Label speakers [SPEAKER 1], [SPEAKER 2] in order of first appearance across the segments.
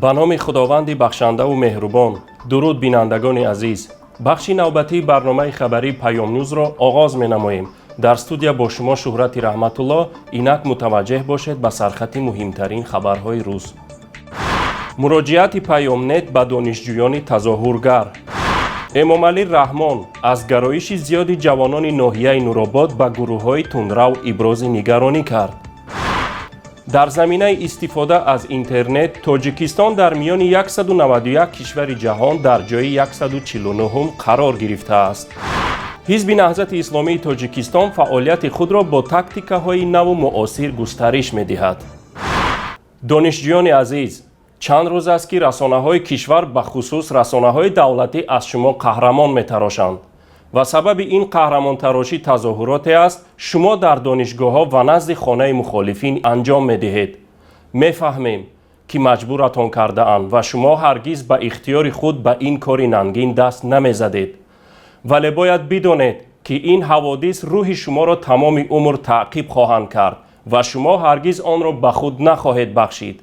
[SPEAKER 1] Ба номи Худованди бахшандаву меҳрубон. Дуруд, бинандагони азиз! Бахши навбатии барномаи хабарии Паёмнюзро оғоз менамоем. Дар студия бо шумо Шуҳрати Раҳматулло. Инак мутаваҷҷеҳ бошед ба сархати муҳимтарин хабарҳои рӯз. Муроҷиати Паёмнет ба донишҷӯёни тазоҳургар. Эмомалӣ Раҳмон аз гароиши зиёди ҷавонони ноҳияи Нуробод ба гурӯҳҳои тундрав ибрози нигаронӣ кард. Дар заминаи истифода аз интернет Тоҷикистон дар миёни 191 кишвари ҷаҳон дар ҷои 149-ум қарор гирифтааст. Ҳизби Наҳзати Исломии Тоҷикистон фаъолияти худро бо тактикаҳои наву муосир густариш медиҳад. Донишҷӯёни азиз, чанд рӯз аст, ки расонаҳои кишвар, бахусус расонаҳои давлатӣ, аз шумо қаҳрамон метарошанд ва сабаби ин қаҳрамонтарошӣ тазоҳуроте аст, шумо дар донишгоҳҳо ва назди хонаи мухолифин анҷом медиҳед. Мефаҳмем, ки маҷбуратон кардаанд ва шумо ҳаргиз ба ихтиёри худ ба ин кори нангин даст намезадед, вале бояд бидонед, ки ин ҳаводис рӯҳи шуморо тамоми умр таъқиб хоҳанд кард ва шумо ҳаргиз онро ба худ нахоҳед бахшид.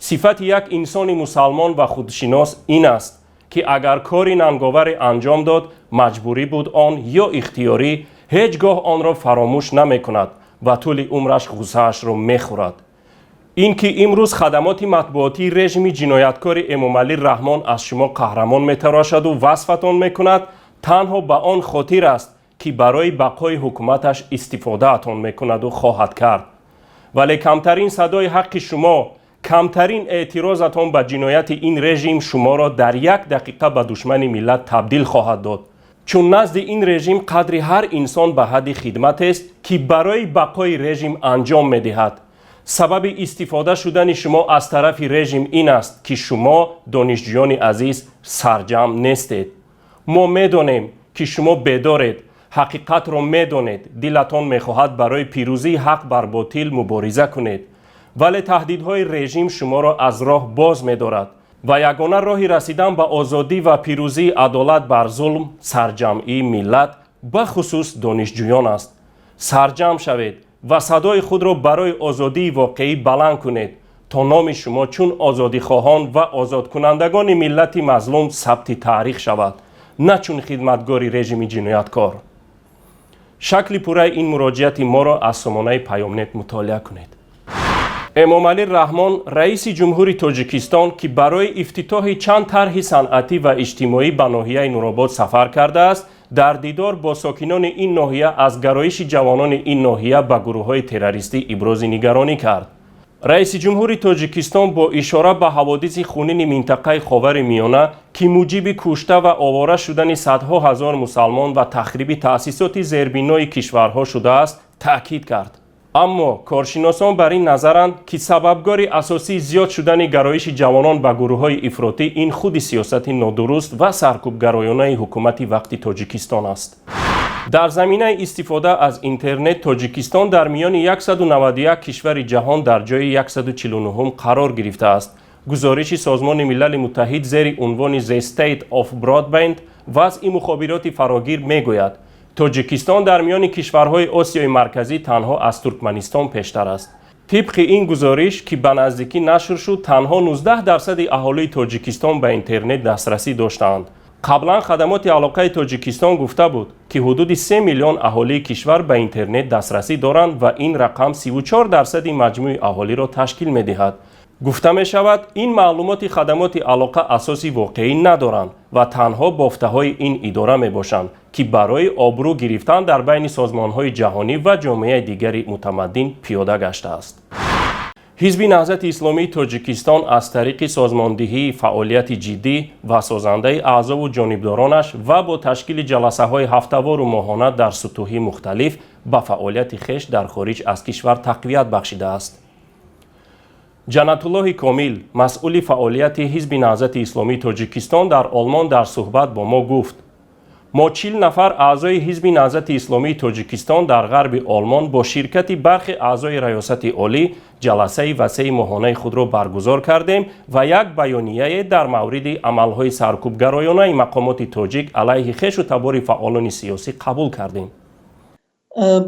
[SPEAKER 1] Сифати як инсони мусалмон ва худшинос ин аст, ки агар кори нанговаре анҷом дод, маҷбурӣ буд он ё ихтиёрӣ, ҳеҷ гоҳ онро фаромӯш намекунад ва тӯли умраш ғуссаашро мехӯрад. Ин ки имрӯз хадамоти матбуотии режими ҷинояткори Эмомалӣ Раҳмон аз шумо қаҳрамон метарошаду васфатон мекунад, танҳо ба он хотир аст, ки барои бақои ҳукуматаш истифодаатон мекунаду хоҳад кард. Вале камтарин садои ҳаққи шумо, камтарин эътирозатон ба ҷинояти ин режим шуморо дар як дақиқа ба душмани миллат табдил хоҳад дод, чун назди ин режим қадри ҳар инсон ба ҳадди хидматест, ки барои бақои режим анҷом медиҳад. Сабаби истифода шудани шумо аз тарафи режим ин аст, ки шумо, донишҷӯёни азиз, сарҷамъ нестед. Мо медонем, ки шумо бедоред, ҳақиқатро медонед, дилатон мехоҳад барои пирӯзии ҳақ бар ботил мубориза кунед, вале таҳдидҳои режим шуморо аз роҳ боз медорад ва ягона роҳи расидан ба озодӣ ва пирӯзии адолат бар зулм сарҷамъии миллат, бахусус донишҷӯён аст. Сарҷамъ шавед ва садои худро барои озодии воқеӣ баланд кунед, то номи шумо чун озодихоҳон ва озодкунандагони миллати мазлум сабти таърих шавад, на чун хидматгори режими ҷинояткор. Шакли пурраи ин муроҷиати моро аз сомонаи Паёмнет мутолиа кунед. Эмомалӣ Раҳмон, раиси ҷумҳури Тоҷикистон, ки барои ифтитоҳи чанд тарҳи санъатӣ ва иҷтимоӣ ба ноҳияи Нуробод сафар кардааст, дар дидор бо сокинони ин ноҳия аз гароиши ҷавонони ин ноҳия ба гурӯҳҳои террористӣ ибрози нигаронӣ кард. Раиси ҷумҳури Тоҷикистон бо ишора ба ҳаводиси хунини минтақаи Ховари Миёна, ки муҷиби кушта ва овора шудани садҳо ҳазор мусалмон ва тахриби таъсисоти зербинои кишварҳо шудааст, таъкид кард. Аммо коршиносон бар ин назаранд, ки сабабгори асосии зиёд шудани гароиши ҷавонон ба гурӯҳҳои ифротӣ ин худи сиёсати нодуруст ва саркӯбгароёнаи ҳукумати вақти Тоҷикистон аст. Дар заминаи истифода аз интернет Тоҷикистон дар миёни 191 кишвари ҷаҳон дар ҷои 149-ум қарор гирифтааст. Гузориши Созмони Милали Муттаҳид зери унвони The State of Broadband, вазъи мухобироти фарогир, мегӯяд, Тоҷикистон дар миёни кишварҳои Осиёи Марказӣ танҳо аз Туркманистон пештар аст. Тибқи ин гузориш, ки ба наздикӣ нашр шуд, танҳо 19% аҳолии Тоҷикистон ба интернет дастрасӣ доштаанд. Қаблан Хадамоти алоқаи Тоҷикистон гуфта буд, ки ҳудуди 3 миллион аҳолии кишвар ба интернет дастрасӣ доранд ва ин рақам 34% маҷмӯи аҳолиро ташкил медиҳад. Гуфта мешавад, ин маълумоти хадамоти алоқа асоси воқеӣ надоранд ва танҳо бофтаҳои ин идора мебошанд, ки барои обрӯ гирифтан дар байни созмонҳои ҷаҳонӣ ва ҷомеаи дигари мутамаддин пиёда гаштааст. Ҳизби Наҳзати Исломии Тоҷикистон аз тариқи созмондиҳии фаъолияти ҷиддӣ ва созандаи аъзову ҷонибдоронаш ва бо ташкили ҷаласаҳои ҳафтавору моҳона дар сутӯҳи мухталиф ба фаъолияти хеш дар хориҷ аз кишвар тақвият бахшидааст. Ҷаннатуллоҳи Комил, масъули фаъолияти Ҳизби Наҳзати Исломии Тоҷикистон дар Олмон, дар суҳбат бо мо гуфт: «Мо, 40 нафар аъзои Ҳизби Наҳзати Исломии Тоҷикистон дар ғарби Олмон, бо ширкати бархе аъзои Раёсати Олӣ ҷаласаи васеи моҳонаи худро баргузор кардем ва як баёнияе дар мавриди амалҳои саркӯбгароёнаи мақомоти тоҷик алайҳи хешу табори фаъолони сиёсӣ қабул кардем.»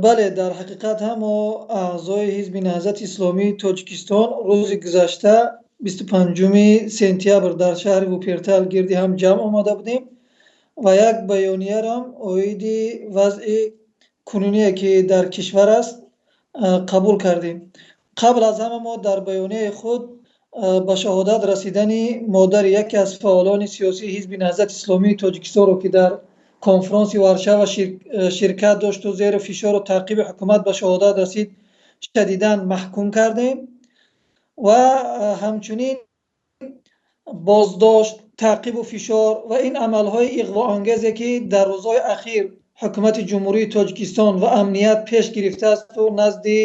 [SPEAKER 2] Бале, дар ҳақиқат ҳам мо, аъзои Ҳизби Наҳзати Исломии Тоҷикистон, рӯзи гузашта 25 сентябр дар шаҳри Вупертал гирди ҳам ҷамъ омада будем ва як баёнияро оиди вазъи кунуние, ки дар кишвар аст, қабул кардем. Қабл аз ҳама мо дар баёнияи худ ба шаҳодат расидани модари яке аз фаъолони сиёсии Ҳизби Наҳзати Исломии Тоҷикистонро, ки дар конфронси Варшава ширкат дошту зери фишору таъқиби ҳукумат ба шаҳодат расид, шадидан маҳкум кардем ва ҳамчунин боздошт, таъқибу фишор ва ин амалҳои иғвоангезе, ки дар рӯзҳои ахир ҳукумати Ҷумҳурии Тоҷикистон ва амният пеш гирифтаасту назди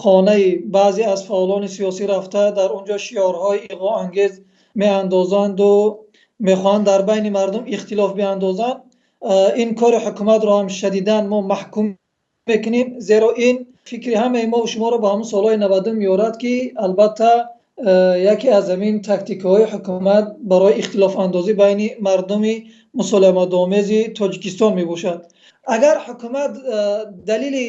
[SPEAKER 2] хонаи баъзе аз фаъолони сиёсӣ рафта, дар он ҷо шиорҳои иғвоангез меандозанду мехоҳанд дар байни мардум ихтилоф биандозанд, ин кори ҳукуматро ҳам шадидан мо маҳкум мекунем, зеро ин фикри ҳамаи мо шуморо ба ҳамон солҳои 90 меорад, ки албатта яке аз ҳамин тактикаҳои ҳукумат барои ихтилофандозӣ байни мардуми мусолиматомези Тоҷикистон мебошад. Агар ҳукумат далели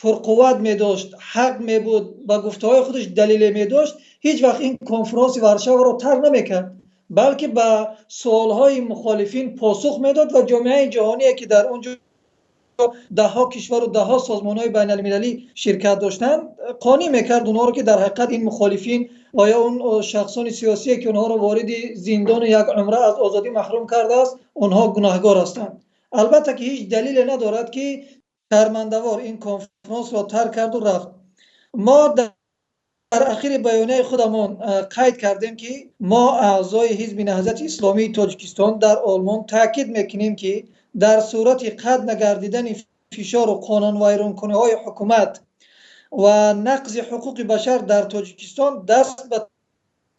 [SPEAKER 2] пурқувват медошт, ҳақ мебуд, ба гуфтаҳои худаш далеле медошт, ҳеҷ вақт ин конфронси Варшаваро тарк намекард, балки ба суолҳои мухолифин посух медод ва ҷомеаи ҷаҳоние, ки дар он ҷо даҳҳо кишвару даҳҳо созмонҳои байналмилалӣ ширкат доштанд, қонеъ мекард онҳоро, ки дар ҳақиқат ин мухолифин ва ё он шахсони сиёсие, ки онҳоро вориди зиндону як умра аз озодӣ маҳрум кардааст, онҳо гунаҳгор ҳастанд. Албатта ки ҳеҷ далеле надорад, ки шармандавор ин конфронсро тарк карду рафт. Мо дар ахири баёнияи худамон қайд кардем, ки мо, аъзои Ҳизби Наҳзати Исломии Тоҷикистон дар Олмон, таъкид мекунем, ки дар сурати қатъ нагардидани фишору қонунвайронкуниҳои ҳукумат ва нақзи ҳуқуқи башар дар Тоҷикистон даст ба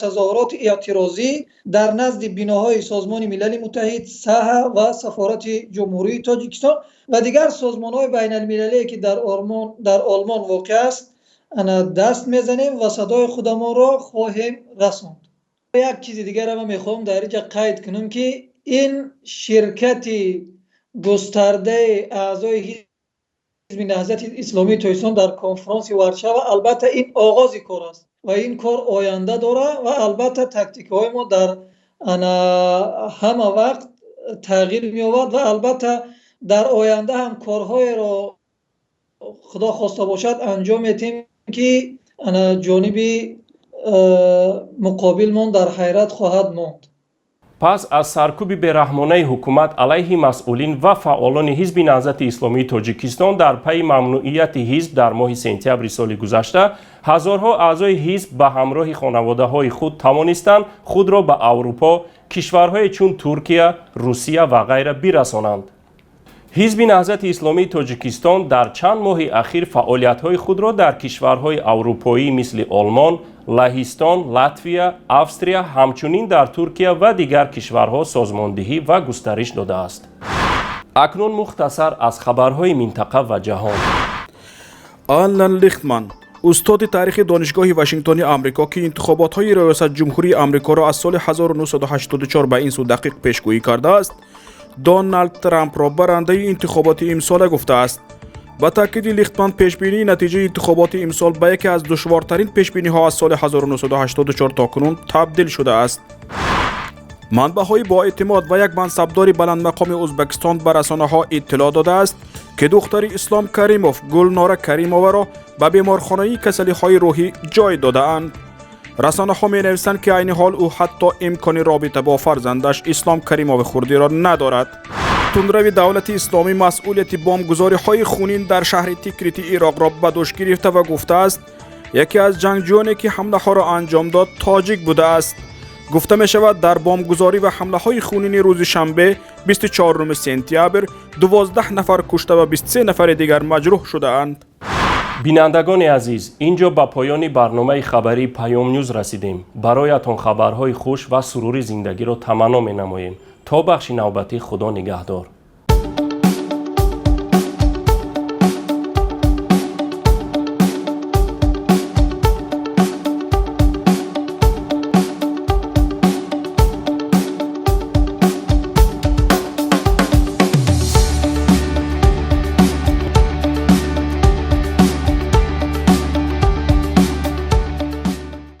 [SPEAKER 2] тазоҳуроти эътирозӣ дар назди биноҳои Созмони Милали Муттаҳид, САҲА ва Сафорати Ҷумҳурии Тоҷикистон ва дигар созмонҳои байналмилалие, ки дар Олмон воқеъ аст, даст мезанем ва садои худамонро хоҳем расонд. Як чизи дигарро ман мехоҳам дар инҷа қайд кунам, ки ин ширкати густардаи аъзои Ҳизби Наҳзати Исломии Тоҷикистон дар конфронси Варшава, албатта, ин оғози кор аст ва ин кор оянда дорад ва албатта тактикаҳои мо дар ҳама вақт тағйир меёбад ва албатта дар оянда ҳам корҳоеро, Худо хоста бошад, анҷом медиҳем, ки ҷониби муқобилмон дар ҳайрат хоҳад монд.
[SPEAKER 1] Пас аз саркӯби бераҳмонаи ҳукумат алайҳи масъулин ва фаъолони Ҳизби Наҳзати Исломии Тоҷикистон дар пайи мамнуъияти ҳизб дар моҳи сентябри соли гузашта, ҳазорҳо аъзои ҳизб ба ҳамроҳи хонаводаҳои худ тавонистанд худро ба Аврупо, кишварҳое чун Туркия, Русия ва ғайра бирасонанд. Ҳизби Наҳзати Исломии Тоҷикистон дар чанд моҳи ахир фаъолиятҳои худро дар кишварҳои аврупоӣ, мисли Олмон, Лаҳистон, Латвия, Австрия, ҳамчунин дар Туркия ва дигар кишварҳо созмондиҳӣ ва густариш додааст. Акнун мухтасар аз хабарҳои минтақа ва ҷаҳон.
[SPEAKER 3] Аллан Лихтман, устоди таърихи Донишгоҳи Вашингтони Амрико, ки интихоботҳои риёсатҷумҳурии Амрикоро аз соли 1984 ба ин сӯ дақиқ пешгӯӣ кардааст, Доналд Трампро барандаи интихоботи имсола гуфтааст. Ба таъкиди Лихтман, пешбинии натиҷаи интихоботи имсол ба яке аз душвортарин пешбиниҳо аз соли 1984 то кунун табдил шудааст. Манбаъҳои боэътимод ва як мансабдори баландмақоми Ӯзбекистон ба расонаҳо иттилоъ додааст, ки духтари Ислом Каримов, Гулнора Каримоваро ба беморхонаи касалиҳои рӯҳӣ ҷой додаанд. Расонаҳо менависанд, ки айни ҳол ӯ ҳатто имкони робита бо фарзандаш Ислом Каримови хурдиро надорад. Тундрави Давлати Исломӣ масъулияти бомбгузориҳои хунин дар шаҳри Тикрити Ироқро ба дӯш гирифта ва гуфтааст, яке аз ҷангҷӯёне, ки ҳамлаҳоро анҷом дод, тоҷик будааст. Гуфта мешавад, дар бомбгузорӣ ва ҳамлаҳои хунини рӯзи шанбе, 24 сентябр, 12 нафар кушта ва 23 нафари дигар маҷрӯҳ шудаанд.
[SPEAKER 1] Бинандагони азиз, ин ҷо ба поёни барномаи хабарии Паёмнюз расидем. Бароятон хабарҳои хуш ва сурури зиндагиро таманно менамоем. То бахши навбатӣ, Худо нигаҳдор.